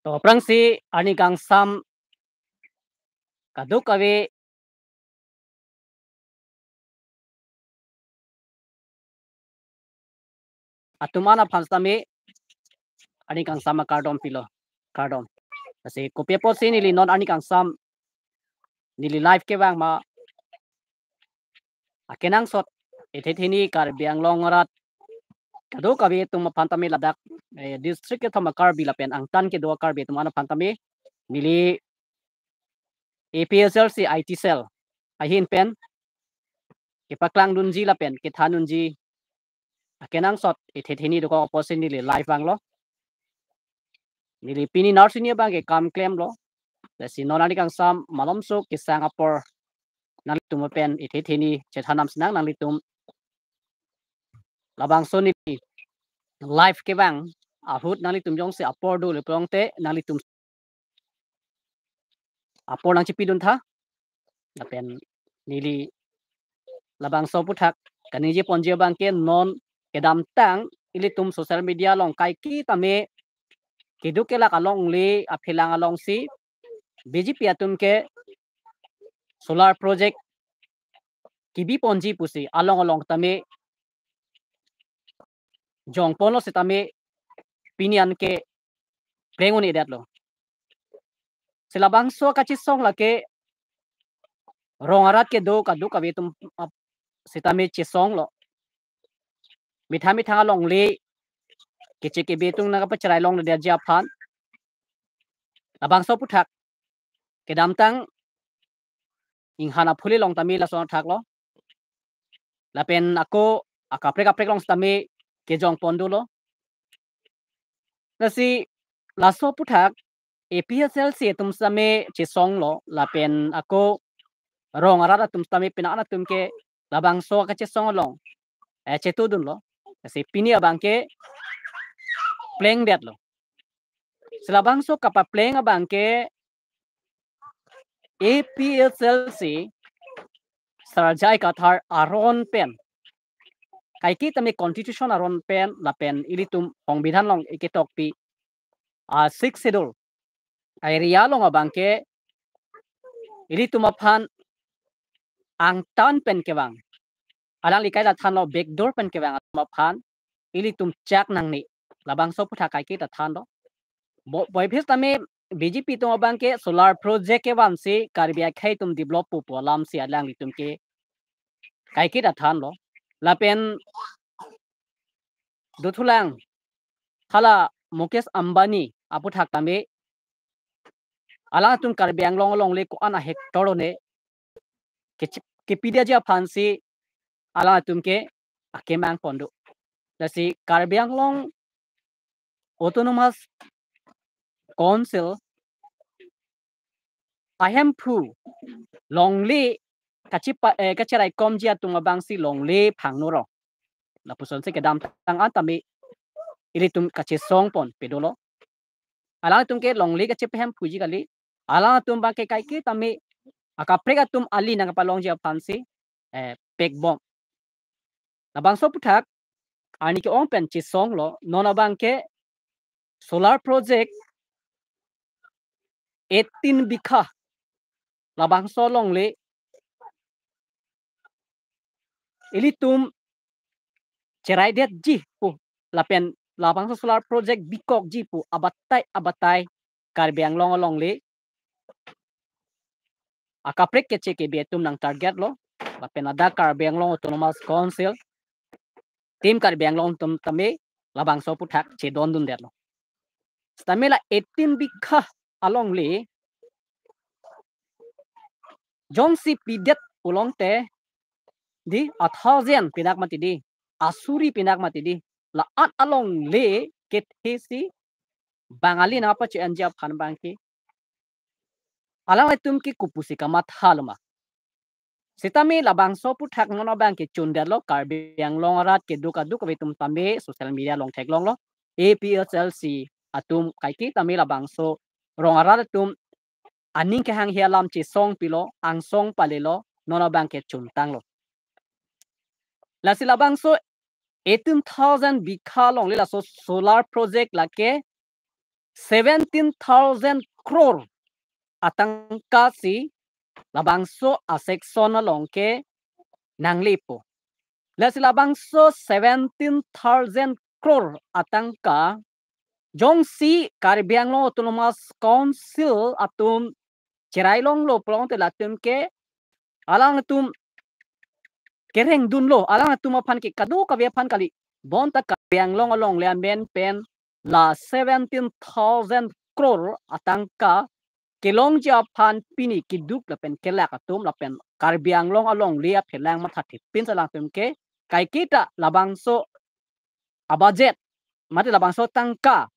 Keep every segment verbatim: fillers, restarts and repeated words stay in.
To aphrangsi arni kangsam kadokave atum an aphan sitame arni kangsam akardom pilo, kardom. Lasi kopi apotsi neli non arni kangsam neli live kevang ma, akenangsot ethetheni Karbi Anglong arat kadokave atum aphan tame ladak, eh, district kethom a-Karbi lapen angtan kedo a-Karbi atum an aphan tame neli A P H L C I T cell ahin pen kepaklangdunji lapen kethandunji akenangsot ethetheni dokok apotsi neli live vanglo. Neli pini narsini abangke kam klemlo. Lasi non arni kangsam malomso kesang apor nanglitum pen ethetheni chethan nam sinang nanglitum. Labangso neli live kevang ahut nanglitum jongsi apor dole pulote nanglitum apor nangchipidun tha. Lapen neli labangso aphuthak kaningje ponji abangke non kedamtang ilitum social media along kaike tame keduk kelak alongle aphelang alongsi B J P atum ke solar project kebi ponji pusi along along tame jongponlo sitame pini anke pleng un-edetlo. Si labangso kachesong lake rong arat kedo kadokave atum ap-, sitame chesonglo. Methang methang alongle keche kebe atum nangkapacherai longledetji aphan. Labangso aphuthak kedamtang inghan aphuli along tame lason athaklo. Lapen ako akaprek kaprek along sitame kejongpon dolo. Lasi laso aphuthak A P H L C atum sitame chesonglo lapen ako rong arat atum sitame penang atum ke labangso kachesong along, eh, chetudunlo. Lasi pini abangke plengdetlo. Si labangso kapapleng abangke A P H L C Sir J I Kathar aron pen, kaike tame constitution aron pen lapen ilitum songbidhan along iketokpi a sixth schedule area along abangke ilitum aphan angtan pen kevang, alangli kaita thanlo backdoor pen kevang atum aphan ilitum chak nangne, labangso aphuthak kaike ta thanlo. Bo-, boiphis tame B J P atum abangke solar project kevansi Karbi akhei atum develop pupo alamsi alanglitum ke kaike ta thanlo. Lapen dothulang hala Mukesh Ambani aphuthak tame alangtum Karbi Anglong alongle ko-an a hectare one kechip-, kepidetji aphansi alangtum ke akemang pon do. Lasi Karbi Anglong Autonomous Council ahemphu longle kachipa-, eh, kachiraikomji atum abangsi longle phangno ro. Lapusonsi kedamtang an tame ilitum kachesong ponpe dolo. Alangtum ke longle kachipahem puji kali. Alangtum abangke kaike tame akaprek atum ali nangpalongji aphansi, eh, pekbom. Labangso aphuthak arni ke-ong pen chesonglo, non abangke solar project eighteen bikha labangso longle ilitum cheraidetji pu lapen labangso solar project bikokji pu abatai abatai Karbi Anglong alongle akaprek keche kebe atum nang target lo, lapen ladak Karbi Anglong Autonomous Council, Team Karbi Anglong atum tame labangso aphuthak chedondundetlo. Sitame la eighteen bikha alongle jongsi pidet pulote di a thousand pinak mati di, asuri pinak mati di, la-an alongle kethesi Bangali nangpache-enji aphan abangke alanglitum ke kopusi kamathalo ma. Sitame labangso aphuthak non abangke chundetlo, Karbi Anglong arat kedo kadokave atum tame social media along theklonglo. A P H L C atum kaike tame labangso rong arat atum aning kehanghe alam chesong pilo, angsong palelo, non abangke chuntanglo. Lasi labangso eighteen thousand bikha alongle laso solar project lake seventeen thousand crore atangka si labangso a-section along ke nanglepo. Lasi labangso seventeen thousand crore atangka jongsi Karbi Anglong Autonomous Council atum cherai longlo pulote latum ke alangtum kerengdunlo, alangtum aphan ke kadokave aphan kali. Bonta Karbi Anglong alongle amen pen la seventeen thousand crore atangka kelongji aphan pini keduk lapen kelak atum lapen Karbi Anglong alongle aphelang mathathipin si alangtum ke kaiketa labangso a-budget mate labangso tangka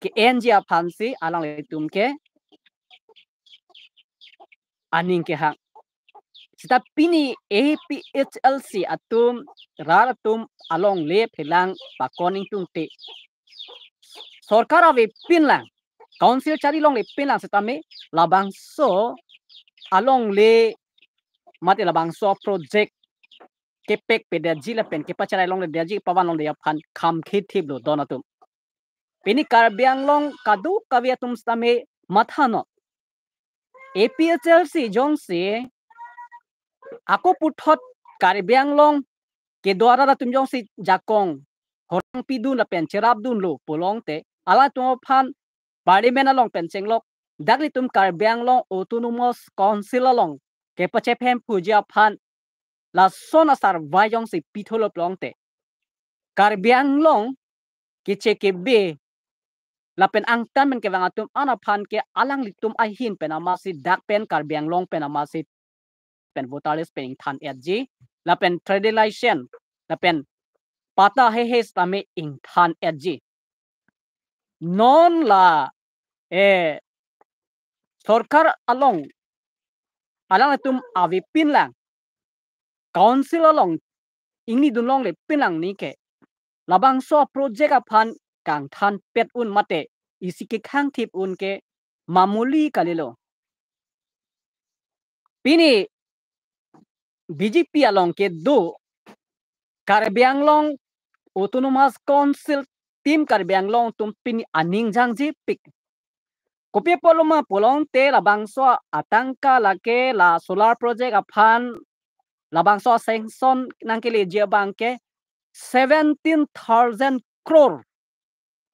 ke-enji aphan si alanglitum ke aning kehang. Seta pini A P H L C atum rat atum alongle aphelang pakon ingtungte sorkar avepinlang, council chari longle pinlang setame labangso alongle mate labangso project kepek pedetji lapen kepacherai longledetji, pavan longledetji aphan kham khethiplo don atum. Pini Karbi Anglong kadokave atum setame mathanon. A P H L C jongsi ako puthot Karbi Anglong kedo arat atum jongsi jakong horang pidun lapen cherapdunlo pulote alangtum aphan Parliament along pen chenglok, dak ilitum Karbi Anglong Autonomous Council along kepachephem puji aphan lason asarvai jongsi pitholo pulote Karbi Anglong keche kebe lapen angtan pen kevang atum an aphan ke alanglitum ahin pen amatsi dak pen Karbi Anglong pen amatsi pen voter list pen ingthan-etji lapen trade license lapen patta hehe setame ingthan-etji. Non la eh sorkar along alangtum avepinlang, council along ingnidunlongle pinlang ni ke labangso project aphan kangthanpet un mate isi kekhangthip un ke mamuli kalilo. Pini B J P along kedo Karbi Anglong Autonomous Council, Team Karbi Anglong atum pini aning jangjepik. Kopi apotlo ma pulote labangso atangka lake la solar project aphan labangso sanction nangkeleji abang ke seventeen thousand crore.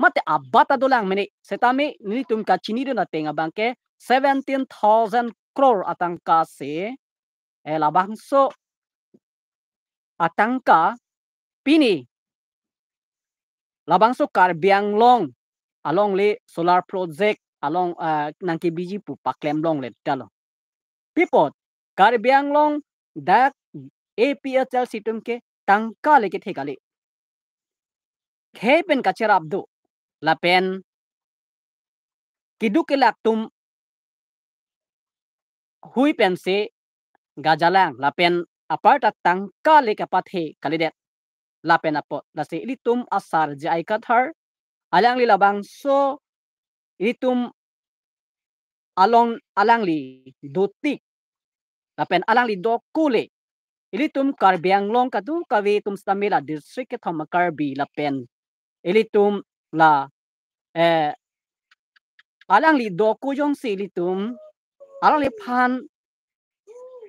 Mate abat ta dolang mene setame nelitum kachinidun ateng abang ke seventeen thousand crore atangka si eh labangso atangka pini labangso Karbi Anglong alongle solar project along eh nangkebiji pu paklem longledetlo. Pi apot Karbi Anglong dak A P H L C atum ke tangka le kethe kali. Khei pen kacherap do lapen keduk kelak atum hui pensi gajalang lapen aparta tangka le kapathe kalidet. Lapen apot lasi ilitum asar J I Kathar alangli labangso ilitum along alangli dotik lapen alangli dokok le ilitum Karbi Anglong kadokave atum setame la district kethom a-Karbi lapen ilitum la eh alangli dokok jongsi ilitum alangliphan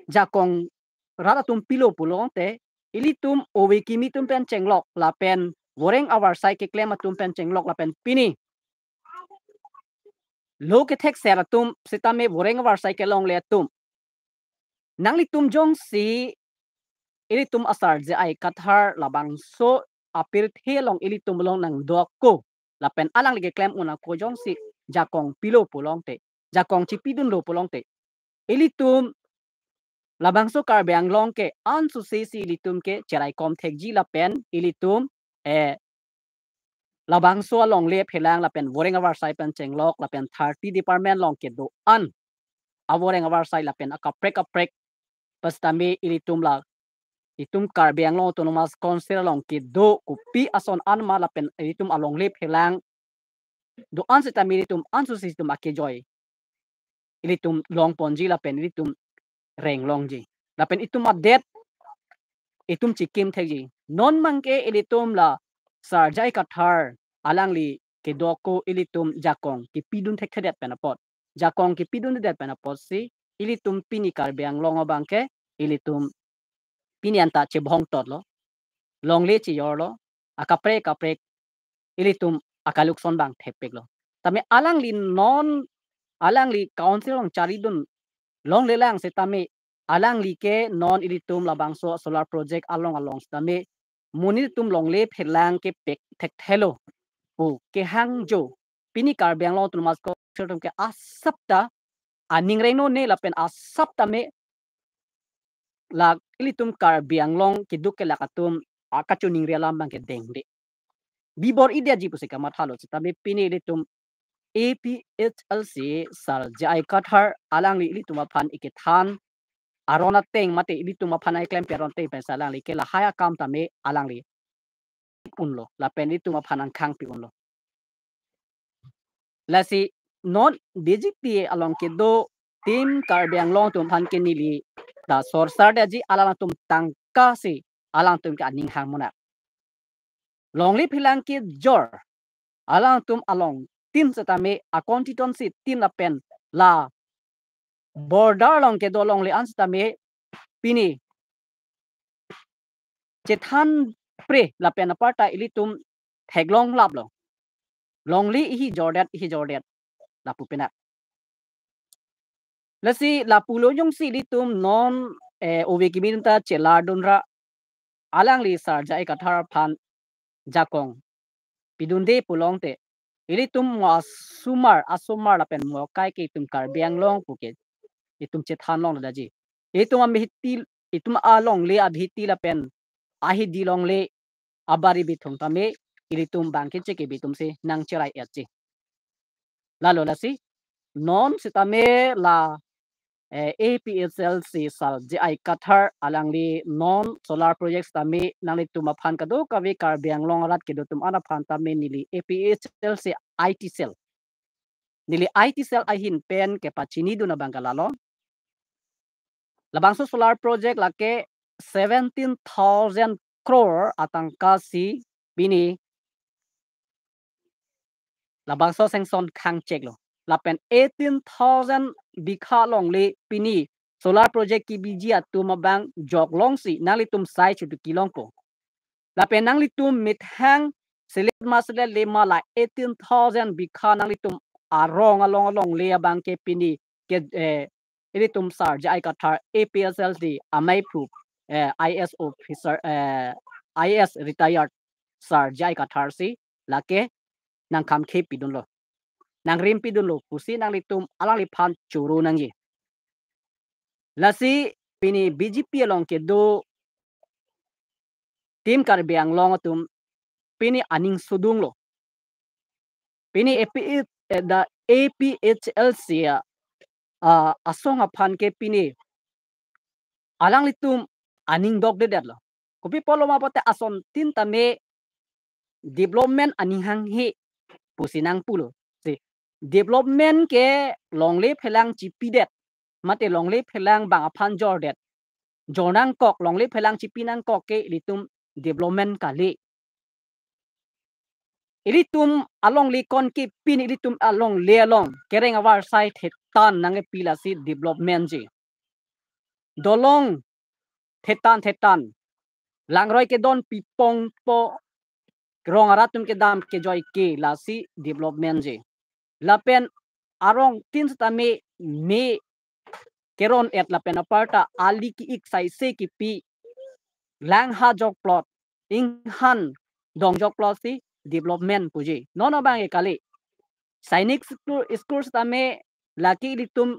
jakong rat atum pilo pulote ilitum ove kimi atum pen chenglok lapen voreng avarsai keklem atum pen chenglok lapen pini lo kethekser atum setame voreng avarsai kelongle atum nanglitum jongsi ilitum asar J I Kathar labangso apirthe along ilitum along nangdokok lapen alangli keklem un ako jongsi jakong pilo pulote, jakong chipidunlo pulote ilitum labangso Karbi Anglong ke ansu sesi ilitum ke cheraikom thekji lapen ilitum eh labangso alongle aphelang lapen voreng avarsai pen chenglok lapen thirty department along kedo-an avoreng avarsai lapen akaprek kaprek pasitame ilitum la itum Karbi Anglong Autonomous Council along kedo kopi ason an ma lapen ilitum alongle aphelang do-an setame ilitum ansu sesi itum akejoi ilitum longponji lapen ilitum renglongji lapen itum adet itum chikim thekji. Non abang ke ilitum la sar J I Kathar alangli kedoko ilitum jakong kepidun thekthedet pen apot. Jakong kepidundedet pen apotsi ilitum pini Karbi Anglong abangke ilitum pini anta chebhong totlo. Longle chejorlo, akaprek kaprek ilitum akalukson abang thepiklo. Tame alangli non, alangli council along charidun longlelang setame alangli ke non ilitum labangso solar project along along setame monit atum longle phelang kepek thekthelo pu kehangjo. Pini Karbi Anglong Autonomous Council atum ke asapta aning rengno ne lapen asapta me la ilitum Karbi Anglong keduk kelak atum akachiningri alam abangke dengde. Bi bor-idetji pusi kamathalo setame pini ilitum A P H L C sir J I Kathar alangli ilitum aphan ikethan aron ateng mate ilitum aphan ai klem peron ateng pensi alangli ke lahai akam tame alangli unlo lapen ilitum aphan angkhang pi unlo. Lasi non B J P along kedo team Karbi Anglong atum aphan ke neli ta sorsardetji, alangtum tangka si alangtum ke aning hang mona. Longle phelang kejor alangtum along tin setame a constituency tin lapen la border along kedo longle an setame pini chethan pre lapen aparta ilitum theklong laplo. Longle ihi jordet, ihi jordet lapu pena. Lasi lapulo jongsi ilitum non, eh, ove kimi atum ta chelardunra alangli sir J I Kathar aphan jakong pidunde pulote ilitum mo asomar, asomar lapen mo akai ke itum Karbi Anglong puke itum chethan longledetji. Itum amahiti, itum alongle abahiti lapen ahidi longle abari bithung tame ilitum abangke cheke bitum si nangcherai-etji. Lalo lasi non setame la, eh, A P H L C sir J I Kathar alangli non solar project tame nanglitum aphan kadokave Karbi Anglong arat kedo atum an aphan tame neli A P H L C I T cell, neli I T cell ahin pen kepachinidun abang ke lalo. Labangso solar project lake seventeen thousand crore atangka si pini labangso sanction khangcheklo. Lapen eighteen thousand bigha longle pini solar project kebiji atum abang joklongsi nanglitum sai chutu kilongpo. Lapen nanglitum methang selet ma selet le ma la eighteen thousand bigha nanglitum arong along alongle abang ke pini ke, eh, ilitum sir J I Kathar A P H L C amei phu, eh, I A S officer, eh, I A S retired sir J I Kathar si lake nangkhamkhe pidunlo, nangrim pidunlo pusi nanglitum alangliphan choro nangji. Lasi pini B J P along kedo team Karbi Anglong atum pini aning sodunglo. Pini A P H, eh, the A P H L C, ah, ah, asong aphan ke pini alanglitum aning dokdedetlo. Kopi pulo ma pulote asontin tame development aning hanghe pusi nangpulo. Si development ke longle phelang chipidet mate longle phelang bang aphan jordet, jor nangkok, longle phelang chipi nangkok ke ilitum development kali. Ilitum alongle kon ke pini ilitum alongle along kereng avarsai thetan nangkepi lasi development ji. Dolong thetan thetan, langroi kedon pipongpo, rong arat atum kedam kejoi ke lasi development ji. Lapen arongtin setame me keron-et lapen aparta ali ki-ik saise kipi, langha jokplot, inghan dong jokplot si development puji. Non abang ke kali. Sainik school, school setame lake ilitum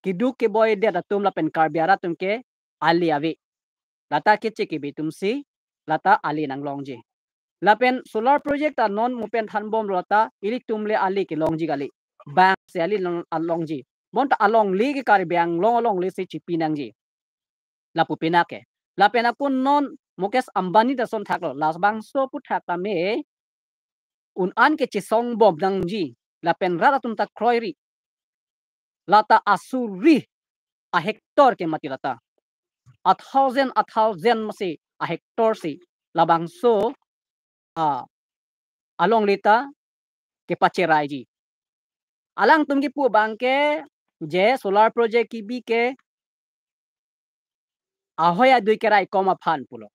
keduk keboidet atum lapen Karbi arat atum ke ali ave. Lata kecheke bitum si lata ali nanglongji. Lapen solar project ta non mo pen thanbomlo lata ilitum le ali kelongji kali. Bang si ali long, alongji. Bonta alongle ke Karbi Anglong alongle si chipi nangji. Lapu pena ke. Lapen akun non Mukesh Ambani ta son thaklo. Labangso aphuthak tame un-an ke chesongbom nangji. Lapen rat atum ta kroiri. Lata asuri a hectare ke mati lata. A thousand, a thousand masi a hectare si labangso, ah, alongle ta kepacheraiji. Alangtum kipu abangke je solar project kibi ke ahoi adui keraikom aphan pulo.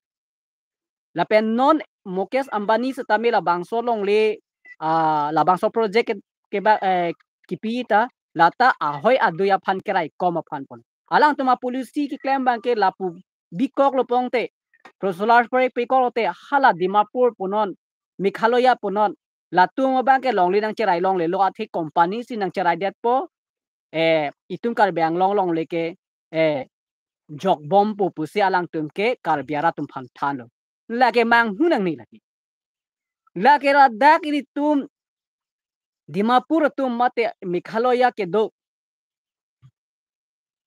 Lapen non Mukesh Ambani setame labangso longle, ah, labangso project ke, keba, eh, kipi ta, lata ahoi adui aphan keraikom aphan pulo. Alangtum a-policy keklem abangke lapu bikoklo pongte, pro solar project pikoklo te, hala Dimapur punon, Meghalaya punon, latum abangke longle nangcherai longlelo, athe company si nangcheraidetpo, eh, itum Karbi Anglong longle ke, eh, jokbompo pusi alangtum ke Karbi arat atum aphan thanlo. Lake manghunang ni lake. Lake ladak ilitum Dimapur atum mate Meghalaya kedo,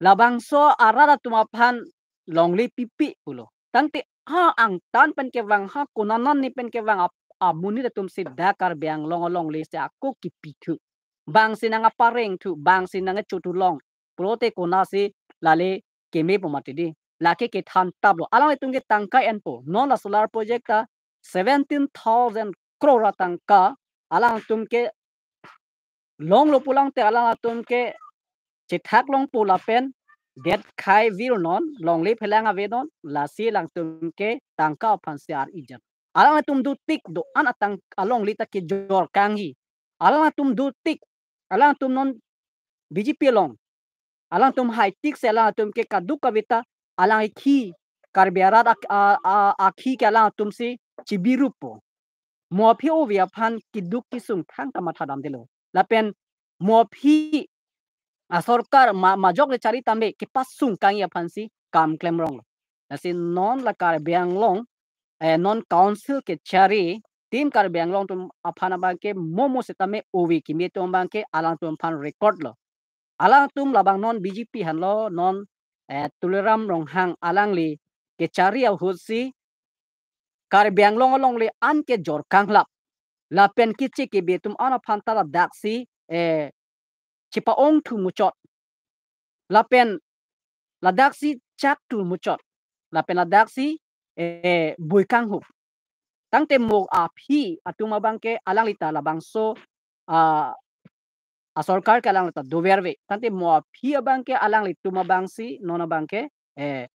labangso arat atum aphan longle pipi pulo. Tangte ha angtan pen kevang, ha konanan ni pen kevang ap-, amonit atum si dak Karbi Anglong alongle si ako kipithu. Bang si nang apareng thu, bang si nang echo thu long. Pulote konasi lale keme pu mati di. Lake kethan taplo. Alanglitum ke tangka enpo. Non la solar project ta seventeen thousand crore atangka alangtum ke longlo pulang te alangtum ke chethak longpo lapen det khai virnon, longle phelang avenon, lasi alangtum ke tangka aphan si ar-ijan. Alangtum dotik do-an atang alongle ta kejor kangji. Alangtum dotik, alangtum non B J P along, alangtum haitik si alangtum ke kadokave ta alang ikhi Karbi arat ak-, a, a, akhi ke alangtum si chibirupo. Mo aphi ove aphan keduk kesung thangta mathadamdelo. Lapen mo aphi asorkar ma, majok le chari tame kepasung kangji aphan si kam klemronglo. Lasi non la Karbi Anglong, eh, non council kechari, team Karbi Anglong atum aphan abangke momo setame ove kimi atum abangke alangtum aphan record lo. Alangtum labang non B J P henlo, non, eh, Tuliram Ronghang alangli kechari ahut si Karbi Anglong alongle an kejor kanglap. Lapen keche kebe atum an aphan ta ladak si, eh, chepa-ong thu muchot. Lapen ladak si chak thu muchot. Lapen ladak si, eh, bui kanghup. Tangte mo aphi atum abangke alangli ta labangso, ah, asorkar ke alangli ta doverve. Tangte mo aphi abangke alanglitum abang si non abangke, eh,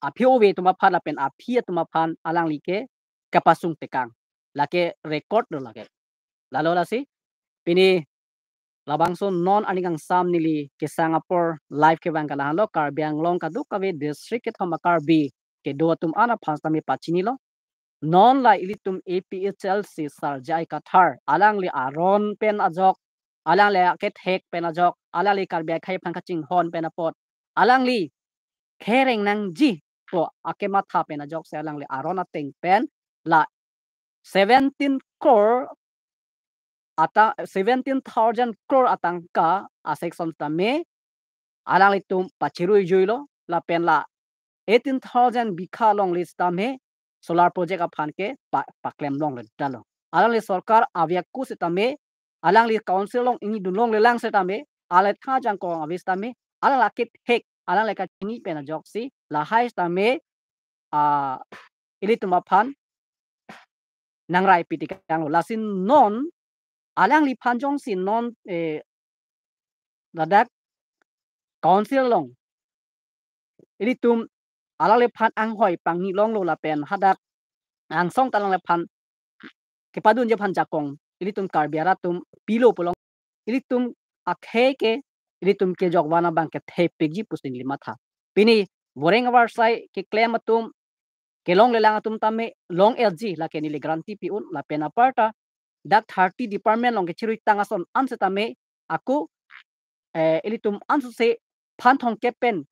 aphi ove atum aphan lapen aphi atum aphan alangli ke kapasung tekang. Lake record do lake. Lalo lasi pini labangso non aning kangsam neli kesang apor live kevang ke lahenlo, Karbi Anglong kadokave district kethom a-Karbi kedo atum an aphan sitame pachinilo. Non la ilitum A P H L C sar J I Kathar, alangli aron pen ajok, alangli akethek pen ajok, alangli Karbi akhei aphan kachinghon pen apot, alangli kereng nangji pu akematha pen ajok si alangli aron ateng pen la seventeen crore ata, seventeen thousand crore atangka a-sanction tame alanglitum pachiruijuilo, lapen la eighteen thousand bigha longle sitame solar project aphan ke pa, paklem longle detlo. Alangli sorkar ave ako sitame, alangli council along ingni dun longlelang sitame, alangli tha jangkong ave sitame, alangli akethek, alangli kachini pen ajok si lahai sitame, ah, ilitum aphan nangrai pitikanglo. Lasi non alangliphan jongsi non, eh, ladak council along ilitum alangliphan anghoi pangni longlo lapen hadak angsong ta alangliphan kepadunji aphan jakong ilitum Karbi arat atum pilo pulo, ilitum akhei ke ilitum kejok van abang kethepikji pusi neli matha. Pini voreng avarsai keklem atum, kelonglelang atum tame long-etji lake neli guarantee pi-un, lapen aparta dak thirty department along kechirui tang ason an setame ako, eh, ilitum ansose phan thomkep pen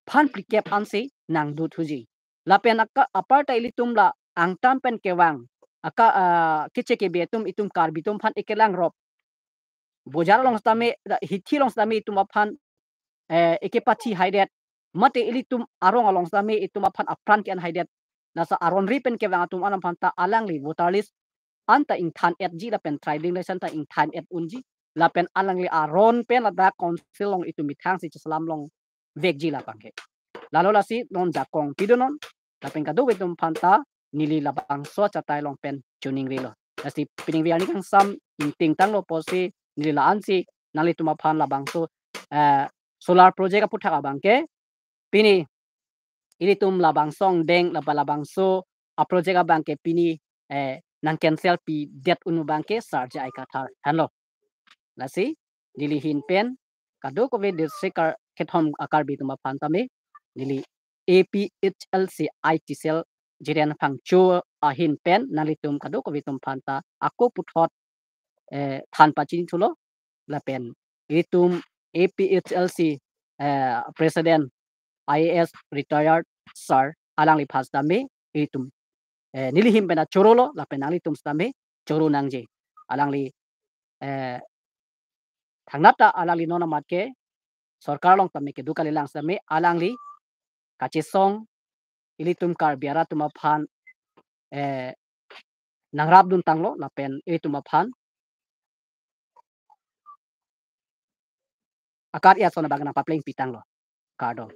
phan phlikep ansi nangdut thuji. Lapen aka aparta ilitum la angtan pen kevang aka, ah, keche kebe atum itum Karbi atum aphan ekelang rop. Bojar along sitame, hithi along sitame itum aphan, eh, ekepathi haidet. Mate ilitum arong along sitame itum aphan apran ke-en haidet. Lasi aron ri pen kevang atum an aphan ta alangli voter list anta ingthan-etji lapen trading license ta ingthan-et unji. Lapen alangli aron pen ladak council along itum methang si cheselam longvekji labang ke. Lalo lasi non jakong pidonon, lapen kadokave atum aphan ta neli labangso achatai along pen choningrilo. Lasi pining arni kangsam ingting tanglo pusi neli la-ansi nanglitum aphan labangso, eh, solar project aputhak abangke pini ilitum labangso angdeng lapen labangso a-project abangke pini, eh, nang cancel pidet un abangke Sar J I Kathar henlo. Lasi neli ahin pen kadokave district kar kethom a-Karbi atum aphan tame neli A P H L C I T cell Jiren Phangcho ahin pen nanglitum kadokave atum aphan ta ako puthot, eh, than pachini thulo lapen itum A P H L C, eh, President I A S retired Sar alangli aphan sitame itum, eh, neli ahin pen ta chorolo lapen nanglitum sitame choro nangji. Alangli, eh, thangnat ta alangli non amat ke sorkar along tame kedo kalilang sitame alangli kachesong ilitum Karbi arat atum aphan, eh, nangrapdun tanglo lapen ilitum aphan akar ya sona bang nangpapleng pitanglo. Kardom.